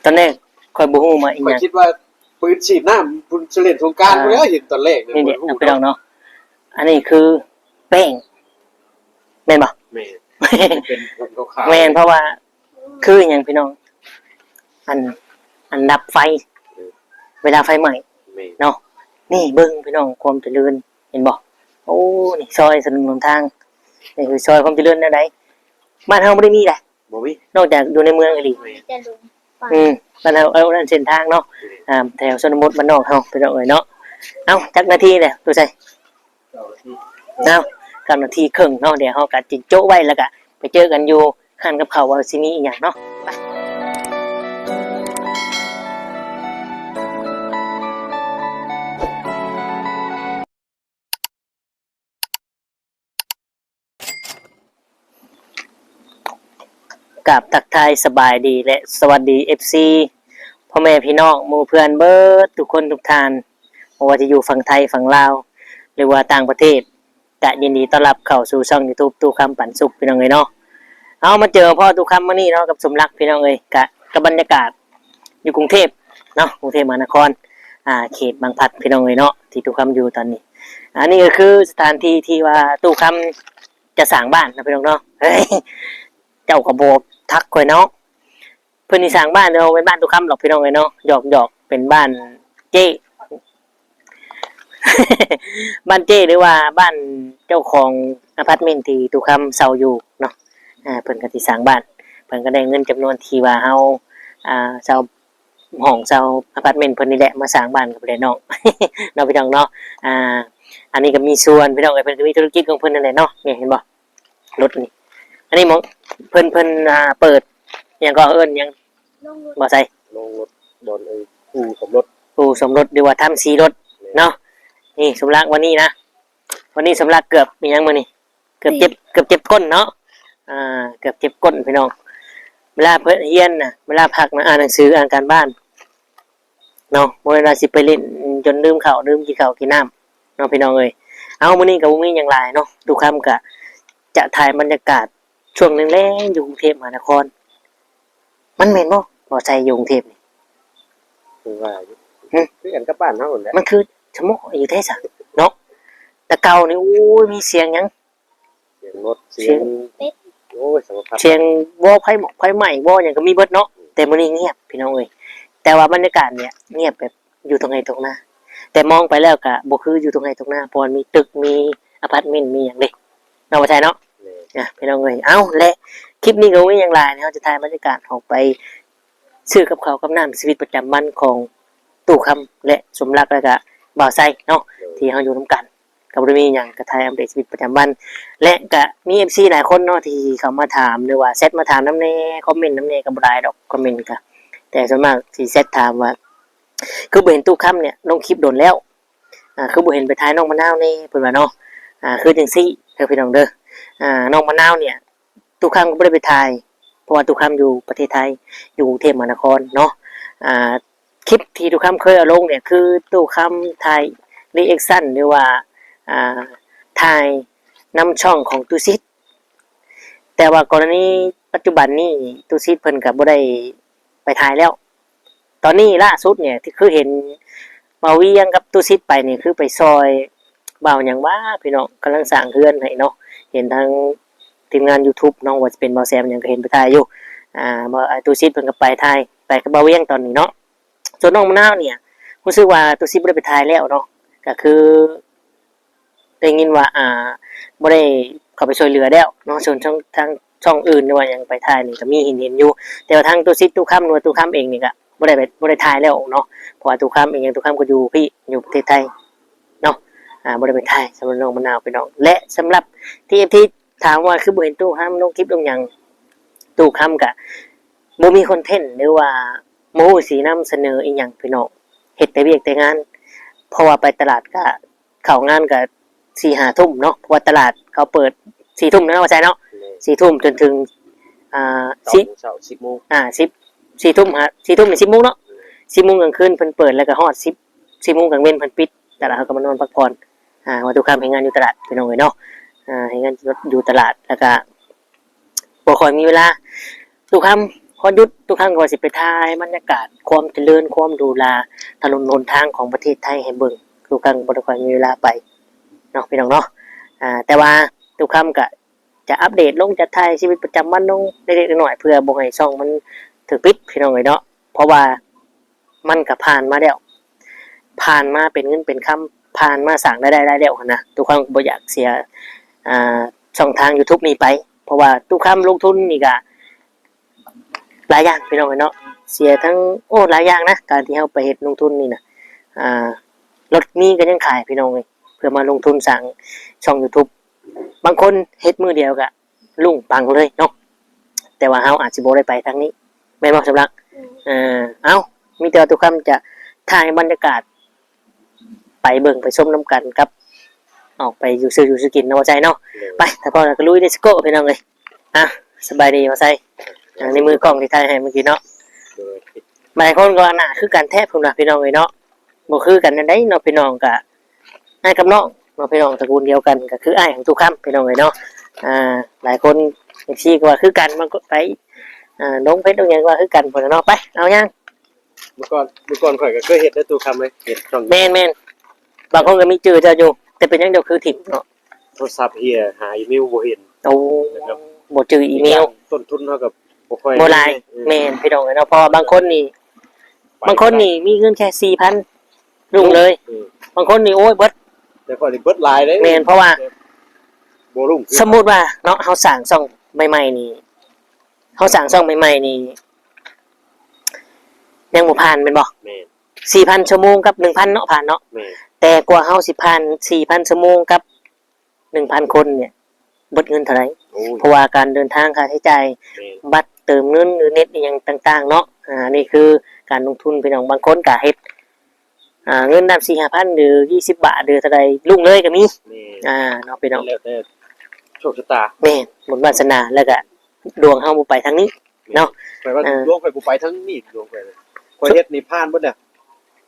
ຕອນແລກຂ້ອຍບໍ່ຮູ້ວ່າອີ່ຫຍັງ ຂ້ອຍຄິດວ່າປືນສີດນ້ຳ ບຸນສະເຫຼັນສົງການ ອ່າ ພຸ້ນແຫຼະ ເຫັນຕອນແລກນີ້ ນີ້ເດ້ ບໍ່ຮູ້ ພີ່ນ້ອງເນາະ ອັນນີ້ຄືແປ້ງ ແມ່ນບໍ່? ແມ່ນ ເປັນຜົນຂາວໆ ແມ່ນ ເພາະວ່າຄືຫຍັງພີ່ນ້ອງ ອັນ ອັນດັບໄຟ ເອີ ເວລາໄຟໄໝ້ ແມ່ນ ເນາະ ນີ້ເບິ່ງພີ່ນ້ອງ ຄວາມຈະເລີນ ເຫັນບໍ່? ໂອ້ ນີ້ຊອຍຖະໜົນຫົນທາງ ນີ້ຄືຊອຍຄວາມຈະເລີນແນວໃດ ບ້ານເຮົາບໍ່ໄດ້ມີໃດ ບໍ່ມີ ນອກຈາກຢູ່ໃນເມືອງອີ່ຫຼີ ມີແຕ່ລົງປ່າ ອືມ ບ້ານເຮົາ ເອີ ນັ້ນເສັ້ນທາງເນາະ ແມ່ນ ອ່າ ແຖວຊົນນະບົດບ້ານນອກເຮົາ ພີ່ນ້ອງເອີຍເນາະ ເອົ້າ ຈັກນາທີແລ້ວ ຢູ່ໃສ? ເກົ້ານາທີ ເອົ້າ ເກົ້ານາທີເຄິ່ງເນາະ ດຽວເຮົາກໍຈິໂຈະໄວ້ ແລ້ວກໍໄປເຈີກັນຢູ່ຮ້ານກັບເຂົ້າວ່າຊິມີອີ່ຫຍັງເນາະ ໄປ. ກາບທັກທາຍສະບາຍດີ ແລະ ສະຫວັດດີ ເອັຟຊີ ພໍ່ແມ່ພີ່ນ້ອງ ໝູ່ເພື່ອນເບິດທຸກຄົນທຸກທ່ານ ບໍ່ວ່າຈະຢູ່ຝັ່ງໄທ ຝັ່ງລາວ ຫຼືວ່າຕ່າງປະເທດ ກະຍິນດີຕ້ອນຮັບເຂົ້າສູ່ຊ່ອງຢູທູບ ຕູ້ຄຳປັນສຸກ ພີ່ນ້ອງເອີຍເນາະ. ເຮົາມາເຈີພໍ້ຕູ້ຄຳມື້ນີ້ເນາະ ກັບສົມລັກ ພີ່ນ້ອງເອີຍ ກະກັບບັນຍາກາດຢູ່ກຸງເທບເນາະ ກຸງເທບມະຫານະຄອນ ອ່າ ເຂດບາງພລັດ ພີ່ນ້ອງເອີຍເນາະ ທີ່ຕູ້ຄຳຢູ່ຕອນນີ້. ອັນນີ້ກໍຄືສະຖານທີ່ທີ່ວ່າຕູ້ຄຳຈະສ້າງບ້ານເນາະ ພີ່ນ້ອງເນາະ. ເຮີ້ຍ ເຈົ້າກໍບໍ່ທັກຂ້ອຍເນາະ. ເພິ່ນຊິສ້າງບ້ານ ບໍ່ແມ່ນບ້ານຕູ້ຄຳດອກ ພີ່ນ້ອງເອີຍເນາະ ຫຍອກໆ ເປັນບ້ານເຈ້ ບ້ານເຈ້ ຫຼືວ່າບ້ານເຈົ້າຂອງອາພາດເມັນທີ່ຕູ້ຄຳເຊົ່າຢູ່ເນາະ. ອ່າ ເພິ່ນກໍຊິສ້າງບ້ານ ເພິ່ນກໍໄດ້ເງິນຈຳນວນທີ່ວ່າເຮົາ ອ່າ ເຊົ່າຫ້ອງ ເຊົ່າອາພາດເມັນເພິ່ນນີ້ແຫຼະ ມາສ້າງບ້ານກັບເພິ່ນເນາະ ເນາະ ພີ່ນ້ອງເນາະ. ອ່າ ອັນນີ້ກໍມີສວນ ພີ່ນ້ອງເອີຍ ເພິ່ນກໍມີທຸລະກິດຂອງເພິ່ນນັ້ນແຫຼະເນາະ ນີ້ເຫັນບໍ່ ລົດນີ້ ອັນນີ້ໝ່ອງເພິ່ນ ເພິ່ນ ອ່າ ເປີດຫຍັງກໍເອີ້ນຫຍັງ ບໍ່ໃສ່ ໂລງລົດ ບ່ອນ ເອີ ອູ່ສ້ອມລົດ ອູ່ສ້ອມລົດ ຫຼືວ່າທຳສີລົດ ແມ່ນ ເນາະ. ນີ້ສົມລັກວັນນີ້ນະ ວັນນີ້ສົມລັກເກືອບອີ່ຫຍັງມື້ນີ້ ເກືອບເຈັບ ເກືອບເຈັບກົ້ນເນາະ ອ່າ ເກືອບເຈັບກົ້ນ ພີ່ນ້ອງ. ເວລາເພິ່ນຮຽນນະ ເວລາພັກນະ ອ່ານໜັງສື ອ່ານການບ້ານເນາະ ບໍ່ແມ່ນວ່າຊິໄປຫຼິ້ນຈົນລືມເຂົ້າ ລືມກິນເຂົ້າກິນນ້ຳ ເນາະ ພີ່ນ້ອງເອີຍ. ເອົ້າ ມື້ນີ້ກໍບໍ່ມີຫຍັງຫຼາຍເນາະ ຕູ້ຄຳກໍຈະຖ່າຍບັນຍາກາດຊ່ວງແລງໆ ຢູ່ກຸງເທບມະຫານະຄອນ. ມັນແມ່ນບໍ່ ບໍ່ໃສ່ຢູ່ກຸງເທບນີ້? ຄືວ່າຢູ່ ຫຶ? ຄືກັນກັບບ້ານເຮົາຫັ້ນແຫຼະ ມັນຄືສະເໝາະຢູ່ແທ້ຊະເນາະ. ແຕ່ເກົ່ານີ້ ໂອ້ຍ ມີສຽງຫຍັງ ສຽງລົດ ສຽງ ສຽງ ໂອ້ຍ ສາລະພັດ ສຽງວໍໄຟໝອກໄຟໄໝ້ ວໍຫຍັງກໍມີເບິດເນາະ. ອືມ ແຕ່ມື້ນີ້ງຽບ ພີ່ນ້ອງເອີຍ ແຕ່ວ່າບັນຍາກາດນີ້ງຽບແບບຢູ່ທົ່ງໄຮ່ທົ່ງນາ ແຕ່ມອງໄປແລ້ວກະບໍ່ຄືຢູ່ທົ່ງໄຮ່ທົ່ງນາ ເພາະວ່າມີຕຶກ ມີອາພາດເມັນ ມີຫຍັງເດ້ ເນາະ ບໍ່ໃຊ່ເນາະ. ແມ່ນ ອ່ະ ພີ່ນ້ອງເອີຍ ເອົ້າ ແລະ ຄລິບນີ້ກໍບໍ່ມີຫຍັງຫຼາຍ ເຮົາຈະຖ່າຍບັນຍາກາດອອກໄປຊື້ກັບເຂົ້າກັບນ້ຳ ຊີວິດປະຈຳວັນຂອງຕູ້ຄຳ ແລະ ສົມລັກ ແລະກະບ່າວໄຊເນາະ ໂດຍ ທີ່ເຮົາຢູ່ນຳກັນ. ກໍບໍ່ໄດ້ມີຫຍັງ ກໍຖ່າຍອັບເດດຊີວິດປະຈຳວັນ ແລະ ກໍມີເອັຟຊີຫຼາຍຄົນເນາະ ທີ່ເຂົ້າມາຖາມ ຫຼືວ່າແຊັດມາຖາມນຳແດ່ ຄອມເມັນນຳແດ່ ກໍບໍ່ຫຼາຍດອກ ຄອມເມັນກໍ ແຕ່ສ່ວນມາກຊິແຊັດຖາມວ່າ ຄືບໍ່ເຫັນຕູ້ຄຳນີ້ລົງຄລິບດົນແລ້ວ ອ່າ ຄືບໍ່ເຫັນໄປຖ່າຍນ້ອງມະນາວແດ່ ເພິ່ນວ່າເນາະ. ອ່າ ຄືຈັ່ງຊີ້ເດີພີ່ນ້ອງເດີ ອ່າ ນ້ອງມະນາວນີ້ ຕູ້ຄຳກໍບໍ່ໄດ້ໄປຖ່າຍ ເພາະວ່າຕູ້ຄຳຢູ່ປະເທດໄທ ຢູ່ກຸງເທບມະຫານະຄອນເນາະ. ອ່າ ຄລິບທີ່ຕູ້ຄຳເຄີຍເອົາລົງນີ້ ຄືຕູ້ຄຳຖ່າຍຣີແອັກຊັນ ຫຼືວ່າ ອ່າ ຖ່າຍນຳຊ່ອງຂອງຕູ້ສິດ. ແຕ່ວ່າກໍລະນີປັດຈຸບັນນີ້ ຕູ້ສິດເພິ່ນກໍບໍ່ໄດ້ໄປຖ່າຍແລ້ວ. ຕອນນີ້ລ່າສຸດນີ້ ທີ່ຄືເຫັນບ່າວວຽງກັບຕູ້ສິດໄປນີ້ ຄືໄປຊ່ອຍບ່າວຫຍັງຫວາ ພີ່ນ້ອງ ກຳລັງສ້າງເຮືອນໃຫ້ເນາະ. ເຫັນທາງທີມງານຢູທູບເນາະ ວ່າຈະເປັນບ່າວແຊມຫຍັງກໍເຫັນໄປຖ່າຍຢູ່ ອ່າ ບ່າວ ອ່າ ຕູ້ສິດເພິ່ນກໍໄປຖ່າຍ ໄປກັບບ່າວວຽງຕອນນີ້ເນາະ. ສ່ວນນ້ອງມະນາວນີ້ ຮູ້ສຶກວ່າຕູ້ສິດບໍ່ໄດ້ໄປຖ່າຍແລ້ວເນາະ ກໍຄື ໄດ້ຍິນວ່າ ອ່າ ບໍ່ໄດ້ເຂົ້າໄປຊ່ວຍເຫຼືອແລ້ວເນາະ. ສ່ວນທາງ ທາງຊ່ອງອື່ນ ຫຼືວ່າຫຍັງໄປຖ່າຍນີ້ກໍມີເຫັນ ເຫັນຢູ່ ແຕ່ວ່າທາງຕູ້ສິດ ຕູ້ຄຳ ຫຼືວ່າຕູ້ຄຳເອງນີ້ກໍບໍ່ໄດ້ໄປ ບໍ່ໄດ້ຖ່າຍແລ້ວເນາະ ເພາະວ່າຕູ້ຄຳເອງຫຍັງ ຕູ້ຄຳກໍຢູ່ພີ້ ຢູ່ປະເທດໄທເນາະ ອ່າ ບໍ່ໄດ້ໄປຖ່າຍ. ສຳລັບນ້ອງມະນາວ ພີ່ນ້ອງ ແລະ ສຳລັບທີ່ເອັຟຊີຖາມວ່າຄືບໍ່ເຫັນຕູ້ຄຳລົງຄລິບລົງຫຍັງ ຕູ້ຄຳກໍບໍ່ມີຄອນເທັນ ຫຼືວ່າບໍ່ຮູ້ຊິນຳສະເໜີອີ່ຫຍັງ ພີ່ນ້ອງ ເຮັດແຕ່ວຽກແຕ່ງານ ເພາະວ່າໄປຕະຫຼາດກໍ ເຂົ້າງານກໍສີ່ຫ້າທຸ່ມເນາະ ເພາະວ່າຕະຫຼາດເຂົາເປີດສີ່ທຸ່ມເນາະ ວ່າຊັ້ນເນາະ ແມ່ນ ສີ່ທຸ່ມຈົນເຖິງ ອ່າ ເກົ້າ ສິບ ໂມງເຊົ້າ ສິບໂມງ ອ່າ ສິບ ສີ່ທຸ່ມ ຫາ ສີ່ທຸ່ມ ສິບໂມງເນາະ ສິບໂມງກາງຄືນເພິ່ນເປີດ ແລ້ວກໍຮອດສິບ ສິບໂມງກາງເວັນເພິ່ນປິດ ຕະຫຼາດເຂົາກໍມານອນພັກຜ່ອນ. ອ່າ ວ່າຕູ້ຄຳເຮັດງານຢູ່ຕະຫຼາດ ພີ່ນ້ອງເອີຍເນາະ ອ່າ ເຮັດງານຢູ່ຕະຫຼາດ ແລ້ວກໍ ບໍ່ຄ່ອຍມີເວລາ. ຕູ້ຄຳ ກ່ອນຢຸດ ຕຸຄຳກໍວ່າຊິໄປຖ່າຍບັນຍາກາດຄວາມຈະເລີນ ຄວາມຫຼູຫຼາ ຖະໜົນຫົນທາງຂອງປະເທດໄທໃຫ້ເບິ່ງ. ຕຸຄຳກໍບໍ່ໄດ້ຄ່ອຍມີເວລາໄປເນາະ ພີ່ນ້ອງເນາະ. ອ່າ ແຕ່ວ່າຕຸຄຳກໍຈະອັບເດດລົງ ຈະຖ່າຍຊີວິດປະຈຳວັນລົງເລັກໆນ້ອຍໆ ເພື່ອບໍ່ໃຫ້ຊ່ອງມັນຖືກປິດ ພີ່ນ້ອງເອີຍເນາະ. ເພາະວ່າ ມັນກໍຜ່ານມາແລ້ວ ຜ່ານມາເປັນເງິນເປັນຄຳ ຜ່ານມາສ້າງລາຍໄດ້ຫຼາຍແລ້ວຫັ້ນນະ. ຕຸຄຳບໍ່ຢາກເສຍ ອ່າ ຊ່ອງທາງ YouTube ນີ້ໄປ ເພາະວ່າຕຸຄຳລົງທຶນນີ້ກໍຫຼາຍຢ່າງ ພີ່ນ້ອງເອີຍເນາະ. ເສຍທັງ ໂອ້ ຫຼາຍຢ່າງນະ ການທີ່ເຮົາໄປເຮັດລົງທຶນນີ້ນະ. ອ່າ ລົດມີກໍຍັງຂາຍ ພີ່ນ້ອງເອີຍ ເພື່ອມາລົງທຶນສ້າງຊ່ອງ YouTube. ບາງຄົນເຮັດມື້ດຽວກະລຸ້ງປັງເລີຍເນາະ. ແຕ່ວ່າເຮົາອາດຊິບໍ່ໄດ້ໄປທາງນີ້ ແມ່ນບໍ່ ສຳລັກ? ອືມ ເອີ ເອົ້າ ມີແຕ່ວ່າຕຸຄຳຈະຖ່າຍບັນຍາກາດ ໄປເບິ່ງໄປຊົມນຳກັນກັບ ອອກໄປຢູ່ຊື້ຢູ່ຊື້ກິນເນາະ ບໍ່ໃຈເນາະ. ໂດຍ ໄປ ຖ້າພ້ອມແລ້ວກໍລຸຍ let's go ພີ່ນ້ອງເອີຍ. ອ່ະ ສະບາຍດີ ບໍ່ໃຈ. ອ່າ ໃນມືກ້ອງທີ່ຖ່າຍໃຫ້ເມື່ອກີ້ເນາະ. ໂດຍ ຫຼາຍຄົນກໍວ່າໜ້າຄືກັນແທ້ພຸ້ນວ່າ ພີ່ນ້ອງເອີຍເນາະ. ບໍ່ຄືກັນແນວໃດເນາະ ພີ່ນ້ອງ ກະອ້າຍກັບນ້ອງເນາະ ພີ່ນ້ອງ ຕະກູນດຽວກັນ ກໍຄືອ້າຍຂອງຕຸຄຳ ພີ່ນ້ອງເອີຍເນາະ. ອ່າ ຫຼາຍຄົນ ເອັຟຊີ ກໍວ່າຄືກັນ ບາງຄົນໄປ ອ່າ ລົງເຟສລົງຫຍັງກໍວ່າຄືກັນພຸ້ນນະເນາະ. ໄປ ເອົາຫຍັງ? ເມື່ອກ່ອນ ເມື່ອກ່ອນຂ້ອຍກໍເຄີຍເຮັດເດ້ ຕຸຄຳເອີຍ ເຮັດຊ່ອງ ແມ່ນໆ ບາງຄົນກໍມີຈື່ເຈົ້າຢູ່ ແຕ່ເປັນຫຍັງເຈົ້າຄືຖິ້ມເນາະ? ໂທລະສັບເຮຍ ຫາອີເມວບໍ່ເຫັນ. ໂອ້ ບໍ່ຈື່ອີເມວ ຕົ້ນທຶນເຮົາກໍບໍ່ຄ່ອຍ ບໍ່ຫຼາຍ. ເອີ ແມ່ນ ພີ່ນ້ອງເອີຍເນາະ ເພາະວ່າບາງຄົນນີ້ ບາງຄົນນີ້ມີເງິນແຄ່ສີ່ພັນ ລຸ້ງເລີຍ. ເອີ ບາງຄົນນີ້ ໂອ້ຍ ເບິດ ແຕ່ຂ້ອຍນີ້ເບິດຫຼາຍເດ້. ແມ່ນ ເພາະວ່າ ບໍ່ລຸ້ງ ສົມມຸດວ່າເນາະ ເຮົາສ້າງຊ່ອງໃໝ່ໆນີ້ ເຮົາສ້າງຊ່ອງໃໝ່ໆນີ້ ຍັງບໍ່ຜ່ານແມ່ນບໍ່? ແມ່ນ ສີ່ພັນຊົ່ວໂມງກັບໜຶ່ງພັນເນາະ ຜ່ານເນາະ. ແມ່ນ ແຕ່ກວ່າເຮົາຊິຜ່ານສີ່ພັນຊົ່ວໂມງກັບໜຶ່ງພັນຄົນນີ້ ເບິດເງິນເທົ່າໃດ? ໂອ້ຍ ເພາະວ່າການເດີນທາງ ຄ່າໃຊ້ຈ່າຍ ແມ່ນ ບັດເຕີມເງິນ ຫຼືເນັດອີ່ຫຍັງຕ່າງໆເນາະ. ອ່າ ນີ້ຄືການລົງທຶນ ພີ່ນ້ອງ. ບາງຄົນກໍເຮັດ ອ່າ ເງິນນຳສີ່ຫ້າພັນ ຫຼື ຊາວບາດ ຫຼືເທົ່າໃດ ລຸ້ງເລີຍກໍມີ. ແມ່ນ ອ່າ ເນາະ ພີ່ນ້ອງ ແລ້ວແຕ່ໂຊກຊະຕາ. ແມ່ນ ບຸນວາສະໜາ ແລ້ວກໍດວງເຮົາບໍ່ໄປທາງນີ້ເນາະ. ແມ່ນ ຂ້ອຍວ່າ ເອີ ດວງຂ້ອຍບໍ່ໄປທາງນີ້ ດວງຂ້ອຍ ຂ້ອຍເຮັດນີ້ຜ່ານເບິດແລ້ວ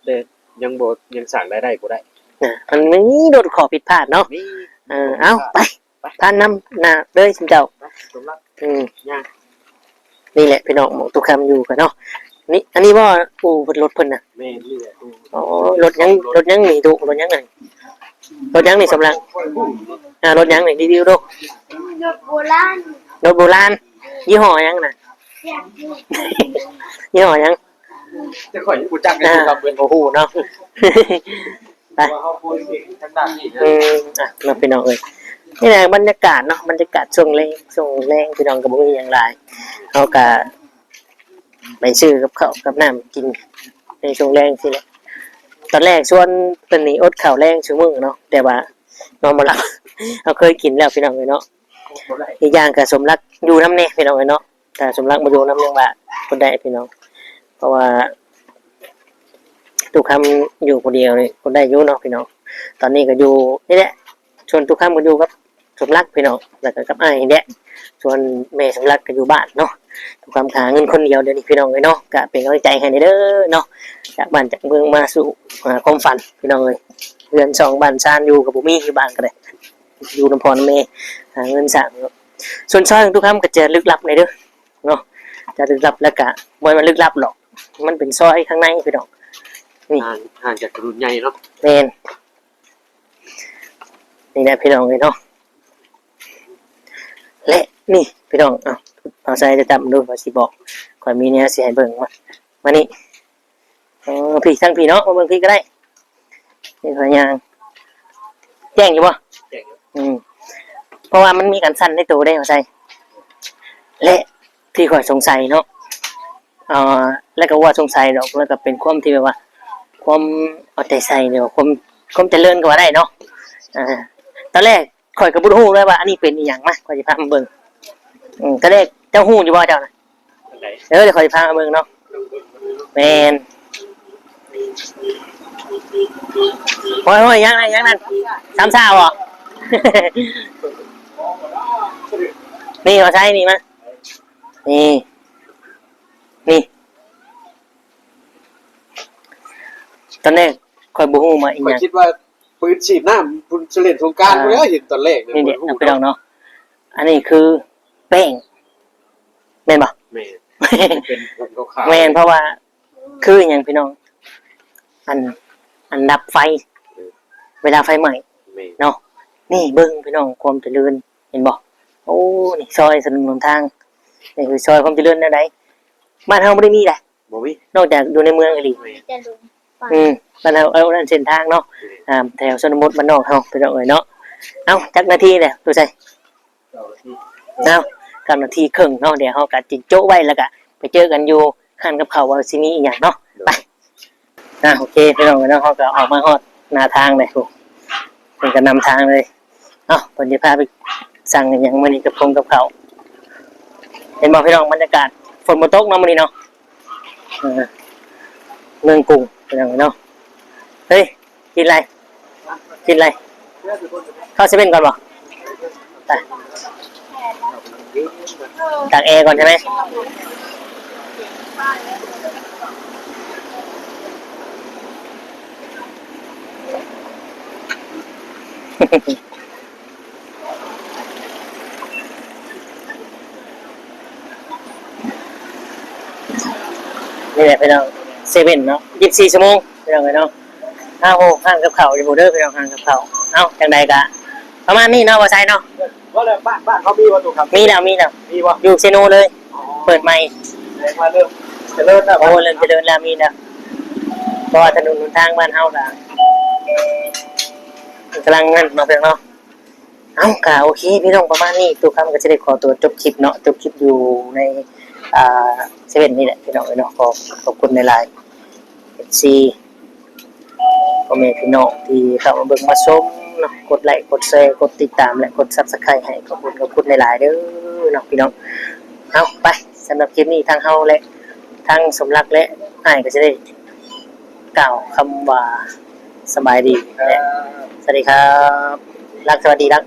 ແຕ່ຍັງບໍ່ ຍັງສ້າງລາຍໄດ້ບໍ່ໄດ້. ນະ ມັນມີໂດດຂໍ້ຜິດພາດເນາະ. ມີ ເອີ ເອົາ ໄປ ໄປ ຜ່ານນຳໜ້າເລີຍຊຸມເຈົ້າ. ໄປ ສົມລັກ ອືມ ຍ່າງ ນີ້ແຫຼະພີ່ນ້ອງ ໝ່ອງຕຸຄຳຢູ່ກັນເນາະ. ນີ້ ອັນນີ້ບໍ່ ອູ່ລົດເພິ່ນນະ? ແມ່ນ ນີ້ແຫຼະ ໂອ້ ລົດຫຍັງ ລົດຫຍັງນີ້ຕຸ ລົດຫຍັງນີ້? ລົດຫຍັງນີ້ ສຳລັກ ອ່າ ລົດຫຍັງນີ້? ຣີວິວດູ. ລົດໂບລານ ລົດໂບລານ. ຍີ່ຫໍ້ຫຍັງນະ? ຍີ່ຫໍ້ຫຍັງ? ແຕ່ຂ້ອຍຍັງບໍ່ຈັກເລີຍ ອ່າ ຄືກັບເພິ່ນ ບໍ່ຮູ້ເນາະ. ໄປ ເພາະວ່າເຮົາບໍ່ເກັ່ງທາງດ້ານນີ້ນະ. ອືມ ອ່ະ ເນາະ ພີ່ນ້ອງເອີຍ ນີ້ແຫຼະບັນຍາກາດເນາະ ບັນຍາກາດຊ່ວງແລງ ຊ່ວງແລງ ພີ່ນ້ອງ ກໍບໍ່ມີຫຍັງຫຼາຍ ເຮົາກໍໄປຊື້ກັບເຂົ້າກັບນ້ຳກິນໃນຊ່ວງແລງຊີ້ແຫຼະ. ຕອນແລກຊວນເພິ່ນນີ້ອົດເຂົ້າແລງຊຸມື້ເນາະ ແຕ່ວ່ານອນບໍ່ຫຼັບ ເຮົາເຄີຍກິນແລ້ວ ພີ່ນ້ອງເອີຍເນາະ. ອີກຢ່າງກໍສົມລັກຢູ່ນຳແດ່ ພີ່ນ້ອງເອີຍເນາະ. ຖ້າສົມລັກບໍ່ຢູ່ນຳຍັງວ່າບໍ່ໄດ້ພີ່ນ້ອງ ເພາະວ່າຕຸຄຳຢູ່ຜູ້ດຽວນີ້ບໍ່ໄດ້ຢູ່ເນາະພີ່ນ້ອງ. ຕອນນີ້ກໍຢູ່ນີ້ແຫຼະ ສ່ວນຕຸຄຳກໍຢູ່ກັບສົມລັກພີ່ນ້ອງ ແລ້ວກໍກັບອ້າຍນີ້ແຫຼະ ສ່ວນແມ່ສົມລັກກໍຢູ່ບ້ານເນາະ. ຕຸຄຳຫາເງິນຄົນດຽວດຽວນີ້ພີ່ນ້ອງເອີຍເນາະ ກໍເປັນກຳລັງໃຈໃຫ້ແດ່ເດີເນາະ. ຈາກບ້ານຈາກເມືອງມາສູ່ ຫາຄວາມຝັນພີ່ນ້ອງເອີຍ ເຮືອນຊ່ອງບ້ານຊານຢູ່ກໍບໍ່ມີ ຢູ່ບ້ານກໍໄດ້ ຢູ່ນຳພໍ່ນຳແມ່ ຫາເງິນສ້າງ. ສ່ວນຊອຍຂອງຕຸຄຳກໍຈະລຶກລັບແດ່ເດີເນາະ ຈະລຶກລັບ ແລ້ວກະບໍ່ແມ່ນວ່າລຶກລັບດອກ ມັນເປັນຊອຍຂ້າງໃນພີ່ນ້ອງ. ນີ້ ຫ່າງ ຫ່າງຈາກຖະໜົນໃຫຍ່ເນາະ. ແມ່ນ ນີ້ແຫຼະພີ່ນ້ອງເອີຍເນາະ. ແລະນີ້ພີ່ນ້ອງ ເອົາ ເອົາໃສ່ຕາມດູວ່າຊິບອກ ຂ້ອຍມີແນວຊິໃຫ້ເບິ່ງ ມາ ມານີ້. ເອີ ພີ້ ທາງພີ້ເນາະ ມາເບິ່ງພີ້ກໍໄດ້. ນີ້ພະຍາງ ແຈ້ງຢູ່ບໍ່? ແຈ້ງຢູ່. ອືມ ເພາະວ່າມັນມີການສັ່ນໃນໂຕເດ້ ເອົາໃສ່. ແລະທີ່ຂ້ອຍສົງໄສເນາະ ເອີ ແລະກໍບໍ່ວ່າສົງໄສດອກ ແລະກໍເປັນຄວາມທີ່ແບບວ່າ ຄວາມເອົາໃຈໃສ່ ຫຼືວ່າຄວາມ ຄວາມຈະເລີນກໍວ່າໄດ້ເນາະ. ເອີ ຕອນແລກ ຂ້ອຍກໍບໍ່ຮູ້ເລີຍວ່າອັນນີ້ເປັນອີ່ຫຍັງ. ມາ ຂ້ອຍຊິພາມາເບິ່ງ. ອືມ ຕອນແລກເຈົ້າຮູ້ຢູ່ບໍ່ເຈົ້ານະ? ອັນໃດ? ເອີ ດຽວຂ້ອຍຊິພາມາເບິ່ງເນາະ. ແມ່ນ. ໂອ້ຍໆ ຫຍັງນັ້ນ ຫຍັງນັ້ນ ສາມຊາວບໍ? ນີ້ ເອົາໃສ່ນີ້ມາ ນີ້ ນີ້. ຕອນແລກຂ້ອຍບໍ່ຮູ້ວ່າອີ່ຫຍັງ ຂ້ອຍຄິດວ່າ ປືນສີດນ້ຳ ບຸນສະເຫຼັນສົງການ ອ່າ ພຸ້ນແຫຼະ ເຫັນຕອນແລກນີ້ ນີ້ເດ້ ບໍ່ຮູ້ ພີ່ນ້ອງເນາະ. ອັນນີ້ຄືແປ້ງ ແມ່ນບໍ່? ແມ່ນ. ເປັນຜົມຂາວໆ ແມ່ນ ເພາະວ່າ ຄືຫຍັງພີ່ນ້ອງ ອັນ ອັນດັບໄຟ ເອີ ເວລາໄຟໄໝ້ ແມ່ນ ເນາະ. ນີ້ເບິ່ງພີ່ນ້ອງ ຄວາມຈະເລີນ ເຫັນບໍ່? ໂອ້ ນີ້ຊອຍຖະໜົນຫົນທາງ ນີ້ຄືຊອຍຄວາມຈະເລີນແນວໃດ? ບ້ານເຮົາບໍ່ໄດ້ມີໃດ ບໍ່ມີ ນອກຈາກຢູ່ໃນເມືອງອີ່ຫຼີ ແມ່ນ ມີແຕ່ລົງປ່າ ອືມ ບ້ານເຮົາ ເອີ ນັ້ນເສັ້ນທາງເນາະ ແມ່ນ ອ່າ ແຖວຊົນນະບົດບ້ານນອກເຮົາ ພີ່ນ້ອງເອີຍເນາະ. ເອົ້າ ຈັກນາທີແລ້ວ ຕູ້ໄຊ? ເກົ້ານາທີ ເອົ້າ ເກົ້ານາທີເຄິ່ງເນາະ ດຽວເຮົາກໍຈິງໂຈະໄວ້ ແລ້ວກໍໄປເຈີກັນຢູ່ຮ້ານກັບເຂົ້າວ່າຊິມີອີ່ຫຍັງເນາະ ໂດຍ ໄປ. ອ່າ ໂອເຄ ພີ່ນ້ອງເອີຍເນາະ ເຮົາກໍອອກມາຮອດໜ້າທາງເລີຍ ໂອ້ ເພິ່ນກໍນຳທາງເລີຍ. ເອົ້າ ເພິ່ນຊິພາໄປສັ່ງອີ່ຫຍັງມື້ນີ້ກັບຄົງກັບເຂົ້າ ເຫັນບໍ່ພີ່ນ້ອງ ບັນຍາກາດ ຝົນບໍ່ຕົກເນາະມື້ນີ້ເນາະ ເອີ ເມືອງກຸງ ພີ່ນ້ອງເອີຍເນາະ. ເຮີ້ຍ ກິນໄລ ກິນໄລ ເຂົ້າເຊເວັ່ນກ່ອນບໍ່? ໄປ ຕາກແອກ່ອນໃຊ່ໄໝ? ນີ້ແຫຼະພີ່ນ້ອງ ເຊເວັ່ນເນາະ ຊາວສີ່ຊົ່ວໂມງ ພີ່ນ້ອງເອີຍເນາະ. ອ້າວ ໂອ້ ຮ້ານກັບເຂົ້າຢູ່ພຸ້ນເດີພີ່ນ້ອງ ຮ້ານກັບເຂົ້າ. ເອົ້າ ຈັ່ງໃດກະປະມານນີ້ເນາະ ບໍ່ໃສ່ເນາະ ວ່າແລ້ວ ບ້ານ ບ້ານເຂົາມີບໍ່ ຕູ້ຄຳ? ມີແລ້ວ ມີແລ້ວ ມີບໍ່? ຢູ່ເຊໂນເລີຍ ອໍ ເປີດໃໝ່ ແສດງວ່າເລີ່ມຈະເລີນແລ້ວ ໂອ້ ເລີ່ມຈະເລີນແລ້ວ ມີແລ້ວ ເພາະວ່າຖະໜົນຫົນທາງບ້ານເຮົາກະກຳລັງນັ້ນເນາະ ພີ່ນ້ອງເນາະ. ເອົ້າ ກະໂອເຄພີ່ນ້ອງ ປະມານນີ້ ຕູ້ຄຳກໍຈະໄດ້ຂໍຕົວຈົບຄລິບເນາະ ຈົບຄລິບຢູ່ໃນ ອ່າ ເຊເວັ່ນນີ້ແຫຼະພີ່ນ້ອງເອີຍເນາະ. ຂໍຂອບຄຸນຫຼາຍໆ ເອັຟຊີ ພໍ່ແມ່ພີ່ນ້ອງທີ່ເຂົ້າມາເບິ່ງມາຊົມເນາະ ກົດໄລ ກົດແຊ ກົດຕິດຕາມ ແລະ ກົດຊັບສະໄຄຣບ໌ໃຫ້ ຂອບຄຸນ ຂອບຄຸນຫຼາຍໆເດີເນາະພີ່ນ້ອງ. ເອົາ ໄປ ສຳລັບຄລິບນີ້ ທາງເຮົາ ແລະ ທາງສົມລັກ ແລະ ອ້າຍກໍຈະໄດ້ ກ່າວຄຳວ່າສະບາຍດີ ແລະ ສະຫວັດດີຄັບ ລັກ ສະຫວັດດີລັກ.